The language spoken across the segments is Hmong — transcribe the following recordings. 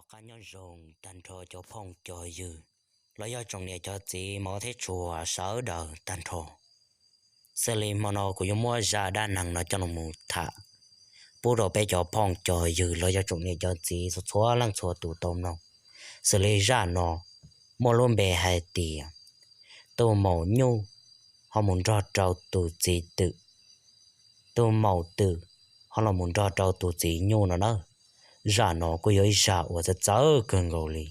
Rov qab nyob zoo tag nrho cov phooj cov ywg los yog tsoom niam cov txiv hmov thiab tshua sawv daws tag nrho. Xws li hmo no kuv yuav muab zaj dab neeg no coj los mus tham pub rau peb cov phooj cov ywg los yog tsoom niam cov txiv txhua txhua leej txhua tus tau mloog. Xws li zaj no muaj lub npe hais tias tus maum nyuj ho mus nrog rau tus txiv twm, tus maum twm ho los mus nrog rau tus txiv nyuj no na. Zaj no kuj yog ib zaj uas txawv txawv kawg nkaus li.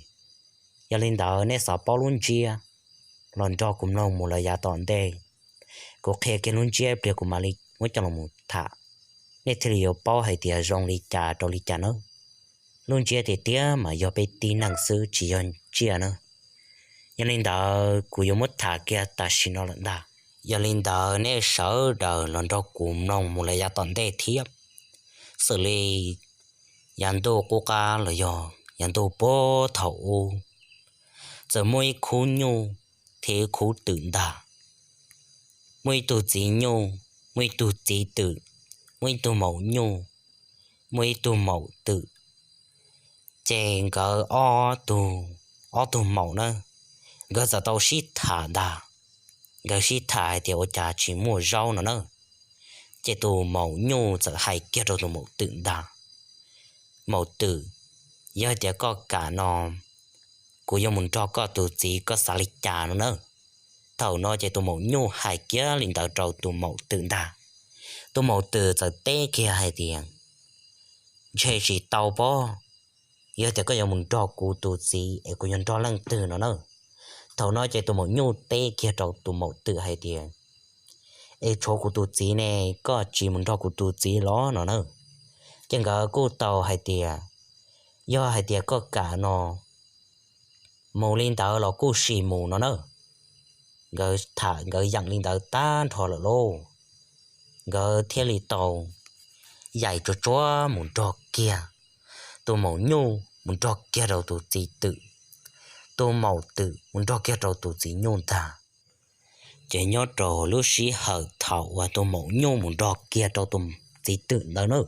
Yog li ntawd nej xav paub lub ntsiab los nrog kuv mloog mus lawm yav tom ntej. Kuv qhia kiag lub ntsiab pliag kuv mam li muab coj los mus tham, nej thiaj li yuav paub hais tias zoo li cas rau li cas na. Lub ntsiab tiag tiag mas yog peb tib neeg xwb tsis yog tsiaj na. Yog li ntawd kuv yuav muab tham kiag tam sim no lawm ntag. Yog li ntawd nej sawv daws los nrog kuv mloog mus lawm yav tom ntej thiab. Xws li yav ntuj qub qab los yog yav ntuj puag thaum ub, txawm muaj ib khub nyuj thiab ib khub twm ntag. Muaj ib tug txiv nyuj, muaj ib tug txiv twm, muaj ib tug maum nyuj, muaj ib tug maum twm. Ces nkawd ob tug, ob tug maum na, nkawd txawm tau sib tham ntag. Nkawd sib tham hais tias ua cas tsis muaj zaub no na. Ces tus maum nyuj txawm hais kiag rau tus maum twm ntag, maum twm, yog hais tias koj kam no, kuv yuav mus nrog koj tus txiv, koj xav li cas no na. Thaum no ces tus maum nyuj hais kiag li ntawd rau tus maum twm ntag. Tus maum twm txawm teb kiag hais tias, ntshe tsis tau pob, yog tias koj yuav mus nrog kuv tus txiv es kuv yuav nrog leej twg no na. Thaum no ces tus maum nyuj teb kiag rau tus maum twm hais tias, es tshuav kuv tus txiv ne, koj tsis mus nrog kuv tus txiv los no na. Ces nkawd kuj tau hais tias, yog hais tias koj kam no, mus li ntawd los kuj sim mus no na. Nkawd tham nkawd yeem li ntawd tag nrho lawm lauj, nkawd thiaj li tau yaim tsuag tsuag mus nrog kiag, tus maum nyuj mus nrog kiag rau tus txiv twm, tus maum twm mus nrog kiag rau tus txiv nyuj ntag. Ces nyob rau lub sij hawm thaum uas tus maum nyuj mus nrog kiag rau tus txiv twm ntawd na,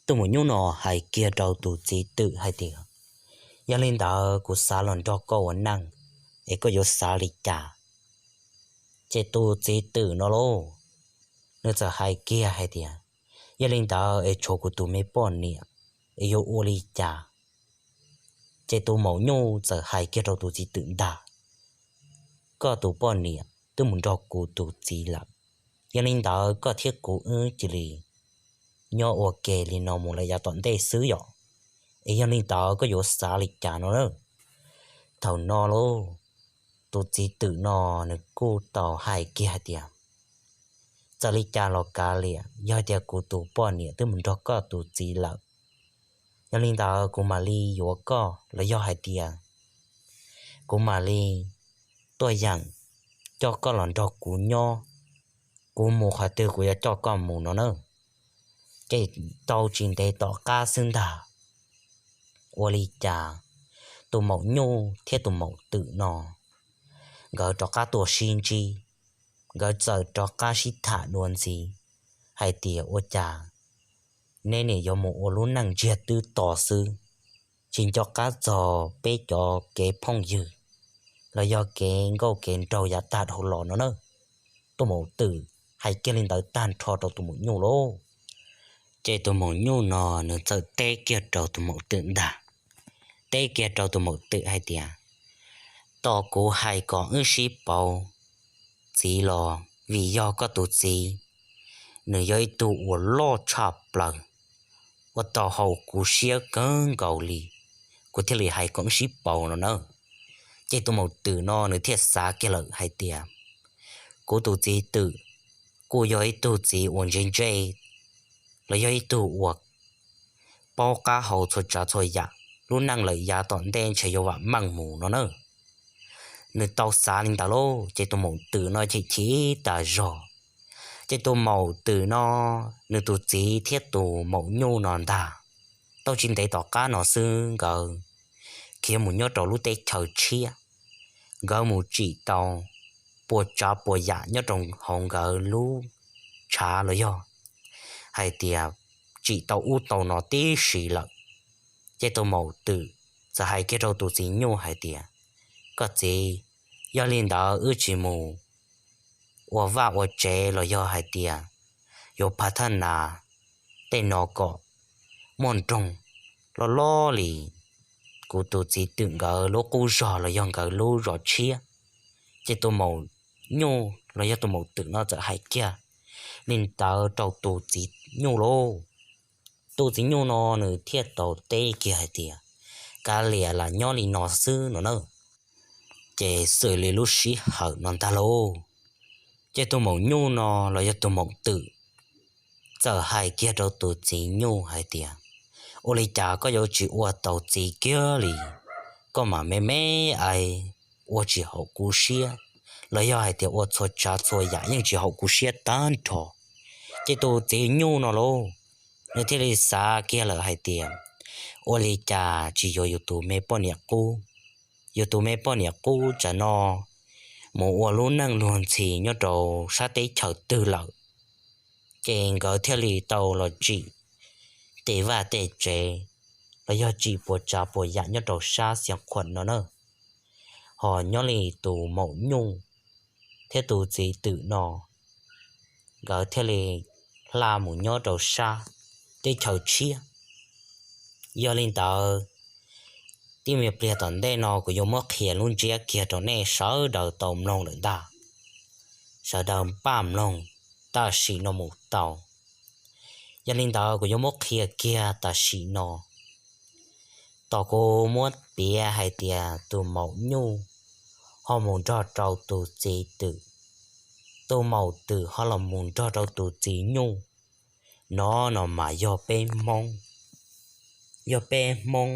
tus maum nyuj no hais kiag rau tus txiv twm hais tias, yog li ntawd kuv xav los nrog koj ua neej, es koj yuav xav li cas? Ces tus txiv twm no lauj, nws txawm hais kiag hais tias, yog li ntawd es tshuav kuv tus me poj niam, es yuav ua li cas? Ces tus maum nyuj txawm hais kiag rau tus txiv twm ntag, koj tus poj niam twb mus nrog kuv tus txiv lawm, yog li ntawd koj thiab kuv wb cia li nyob ua ke li no mus lawm yav tom ntej xwb yom, es yog li ntawd koj yuav xav li cas no na? Thaum no lauj, tus txiv twm no nws kuj tau hais kiag hais tias, txawm li cas los kav liam, yog tias kuv tus poj niam twb mus nrog koj tus txiv lawm, yog li ntawd kuv mam li yuav koj los yog hais tias kuv mam li tuaj yeem coj koj los nrog kuv nyob, kuv mus qhov twg kuv yuav coj koj mus no na. Ces tau tsis ntev tom qab xwb ntag, ua li cas tus maum nyuj thiab tus maum twm no nkawd rov qab tuaj sib ntsib, nkawd txawm rov qab sib tham dua ntxiv hais tias, ua cas neb nim yuav mus ua lub neej ntsiag twb to xwb, tsis nco qab txog peb cov kev phooj ywg los yog kev nkauj kev nraug yav tag dhau los no na. Tus maum twm hais kiag li ntawd tag nrho rau tus maum nyuj lauj. Ces tus maum nyuj no nws txawm teb kiag rau tus maum twm ntag, teb kiag rau tus maum twm hais tias, tos kuv hais kom wb sib pauv txiv los vim yog koj tus txiv nws yog ib tug uas loj tshaj plaws, ua tau haum kuv siab kawg nkaus li, kuv thiaj li hais kom wb sib pauv no na. Ces tus maum twm no nws thiaj xav kiag lawm hais tias, kuv tus txiv twm kuj yog ib tug txiv uas ntse ntse los yog ib tug uas paub qab hau txhua tsav txhua yam, lub neej lawm yav tom ntej ntshe yuav vam meej mus no na. Nws tau xav li ntawd lauj, ces tus maum twm no chim chim tas zog. Ces tus maum twm no nws tus txiv thiab tus maum nyuj no ntag, tau tsis ntev tom qab no xwb nkawd khiav mus nyob rau lub teb chaws tshiab, nkawd mus tsim tau puas tsav puas yam nyob rau hauv nkawd lub tshav los yog hais tias tsim tau ub tau no tib si lawm. Ces tus maum twm txawm hais kiag rau tus txiv nyuj hais tias, koj txiv, yog li ntawd wb tsis mus ua vaj ua tsev los yog hais tias yuav phav thaj nas tej no kom muaj nroog loj loj li kuv tus txiv twm nkawd lub qub zog los yog nkawd lub zos tshiab. Ces tus maum nyuj los yog tus maum twm no txawm hais kiag li ntawd rau tus txiv nyuj lauj. Tus txiv nyuj no nws thiaj tau teb kiag hais tias, kav liam, lam nyob li no xwb no na. Ces xws li lub sij hawm no ntag lauj, ces tus maum nyuj no los yog tus maum twm txawm hais kiag rau tus txiv nyuj hais tias, ua li cas koj yuav tsis ua tau txiv kiag li? Koj mas me me ais, ua tsis haum kuv siab, los yog hais tias ua txhua tsav txhua yam yeej tsis haum kuv siab tag nrho. Ces tus txiv nyuj no lauj, nws thiaj li xav kiag lawm hais tias, ua li cas tsis yuav yus tus me poj niam qub, yus tus me poj niam qub tsam no mus ua lub neej luag ntxhi nyob rau sab teb chaws twg lawm. Ces nkawd thiaj li tau los tsim tej vaj tej tsev, los yog tsim puas tsav puas yam nyob rau sab Xiav Khuam no na. Ho nyob li tus maum nyuj thiab tus txiv twm no, nkawd thiaj li hla mus nyob rau sab teb chaws tshiab. Yog li ntawd, tib me pliag tom ntej no kuv yuav muab qhia lub ntsiab kiag rau nej sawv daws tau mloog lawm ntag. Sawv daws npaj mloog tam sim no mus tau. Yog li ntawd kuv yuav muab qhia kiag tam sim no. Tom kuv muab piav hais tias tus maum nyuj ho mus nrog rau tus txiv twm, tus maum twm ho los mus nrog rau tus txiv nyuj, no no mas yog peb Hmoob, yog peb Hmoob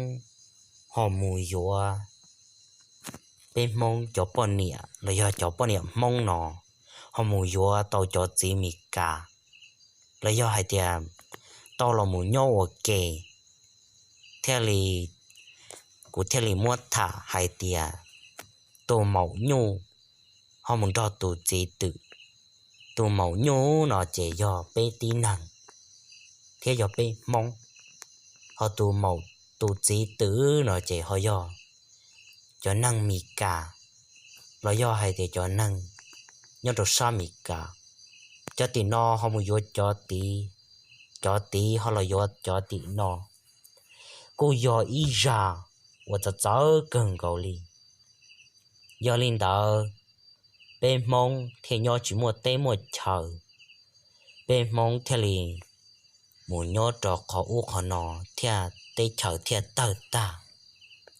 ho mus yuav, peb Hmoob cov poj niam los yog cov poj niam Hmoob no ho mus yuav tau cov txiv Meskas, los yog hais tias tau los mus nyob ua ke, thiaj li, kuv thiaj li muab tham hais tias tus maum nyuj ho mus nrog tus txiv twm. Tus maum nyuj no ces yog peb tib neeg thiab yog peb Hmoob, ho tus maum, tus txiv twm no ces ho yog cov neeg Meskas, los yog hais tias cov neeg nyob rau sab Meskas. Cov tim no ho mus yuav cov tid, cov tid ho los yuav cov tim no, kuj yog ib zaj uas txawv txawv kawg nkaus li. Yog li ntawd, peb Hmoob thiaj nyob tsis muaj teb muaj chaw, peb Hmoob thiaj li mus nyob rau qhov ub qhov no, thiaj teb chaws thiaj tawg tag,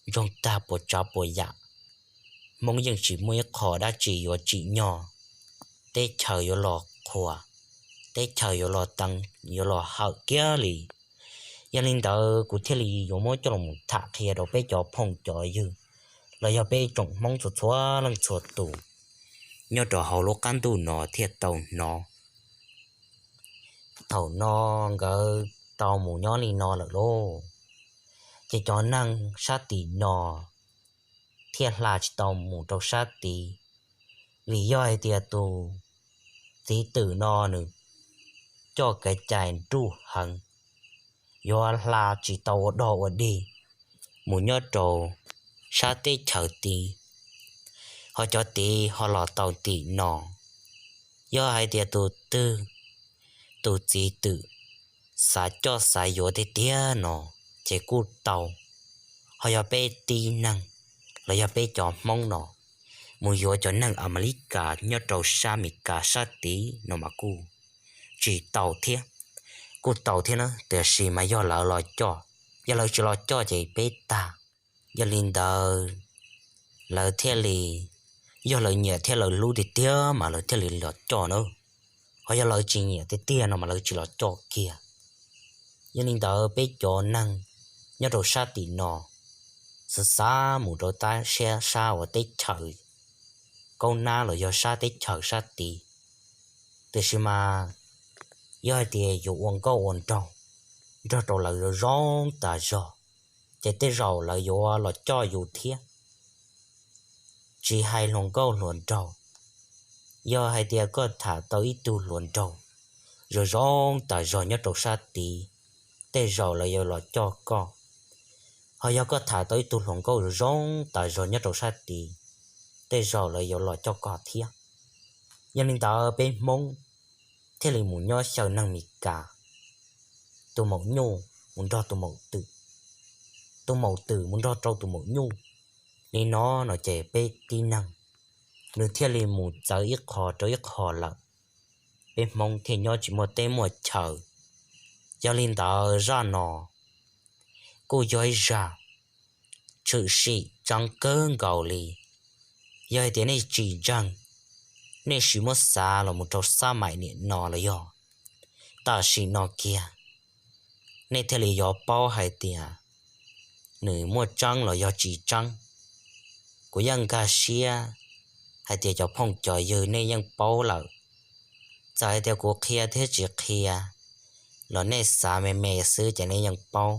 ntsoog tag puas tsav puas yam. Hmoob yeej tsis muaj ib qho dab tsi yuav tsim nyog, teb chaws yuav los qhuas, teb chaws yuav los teev, yuav los hawm kiag li. Yog li ntawd kuv thiaj li yuav muab coj los tham qhia rau peb cov phooj cov ywg, los yog peb tsoom Hmoob txhua txhua leej txhua tus nyob rau hauv lub qab ntuj no thiaj tau hnov. Thaum no nkawd tau mus nyob li no lawm lauj, ces cov neeg sab tim no thiaj hla tsis tau mus rau sab tid, vim yog hais tias tus txiv twm no nws coj kev cai nruj heev, yuav hla tsis tau ua dog ua dig mus nyob rau sab teb chaws tid, ho cov tid ho los tau tim no. Yog hais tias tus twg, tus txiv twm xav coj xav yuav tiag tiag no, ces kuj tau. Ho yog peb tib neeg, los yog peb cov Hmoob no mus yuav cov neeg Amelikas nyob rau sab Amelikas sab tid no mas kuj tsis tau thiab. Kuj tau thiab na, tiam sis mas yog lawv los coj, yog lawv tsis los coj ces peb tag. Yog li ntawd, lawv thiaj li, yog lawv nyiam thiab lawv hlub tiag tiag mas lawv thiaj li los coj na. Ho yog lawv tsis nyiam tiag tiag no mas lawv tsis los coj kiag. Yog li ntawd peb cov neeg nyob rau sab tim no xav xav mus rau tab sab uas teb chaws Kaub Nab los yog sab teb chaws sab tid, tiam sis mas yog hais tias yuav ua nkauj ua nraug nrog rau lawv zoo zoo tas zog, ces tej zaum lawv yuav los coj yus thiab. Tsis hais hluas nkauj hluas nraug, yog hais tias koj tham tau ib tug hluas nraug zoo zoo tas zog nyob rau sab tid, tej zaum lawv yuav los coj koj. Ho yog koj tham tau ib tug hluas nkauj zoo tas zog nyob rau sab tid, tej zaum lawv yuav los coj koj thiab. Yog li ntawd peb Hmoob thiaj li mus nyob xyaw neeg Mes Kas, tus maum nyuj mus nrog tus maum twm, tus maum twm mus nrog rau tus maum nyuj. Li no no ces peb tib neeg nws thiaj li mus txawv ib qho rau ib qho lawm, peb Hmoob thiaj nyob tsis muaj teb muaj chaw. Yog li ntawd zaj no kuj yog ib zaj tshwm sim tseeb kawg nkaus li. Yog hais tias nej tsis ntseeg, nej sim muab xav los mus rau xab maim niam no los yog tam sim no kiag, nej thiaj li yuav paub hais tias nws muaj tseeb los yog tsis tseeb. Kuv yeej nkag siab hais tias cov phooj cov ywg nej yeej paub lawm. Txawm hais tias kuv qhia thiab tsis qhia los nej xav me me xwb ces nej yeej paub.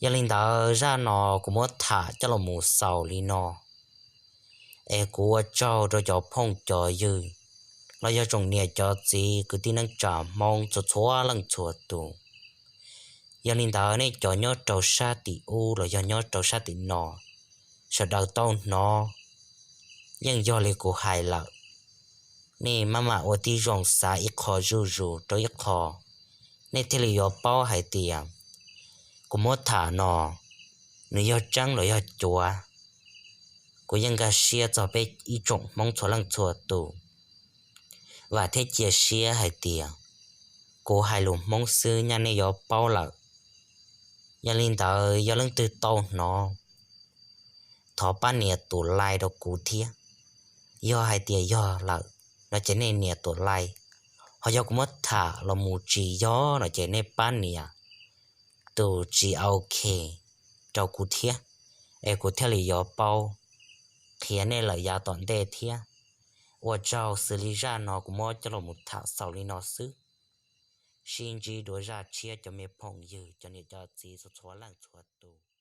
Yog li ntawd zaj no kuv muab tham coj los mus xaus li no, es kuv ua tsaug rau cov phooj cov ywg los yog tsoom niam cov txiv kwv tij neej tsa Hmoob txhua txhua leej txhua tus. Yog li ntawd nej cov nyob rau sab tim ub los yog nyob rau sab tim no, sawv daws tau hnov, yeej yog li kuv hais lawm. Nej maj mam ua tib zoo xav ib qho zuj zus rau ib qho, nej thiaj li yuav paub hais tias kuv muab tham no nws yog tseeb los yog cuav. Kuv yeej nkag siab txog peb ib tsoom Hmoob txhua leej txhua tus. Vam thiab cia siab hais tias kuv hais lus Hmoob xwb nyaj nej yuav paub lawm. Yog li ntawd yog leej twg tau hnov, thov pab nias tus like rau kuv thiab. Yog hais tias yog lawm no ces nej nias tus like. Ho yog kuv muab tham los mus tsis yog no ces nej pab nias tus tsis OK rau kuv thiab, es kuv thiaj li yuav paub qhia nej lawm yav tom ntej thiab. Ua tsaug, xws li zaj no kuv muab coj los mus tham xaus li no xwb. Sib ntsib dua zaj tshiab cov me phooj ywg cov niam cov txiv txhua txhua leej txhua tus.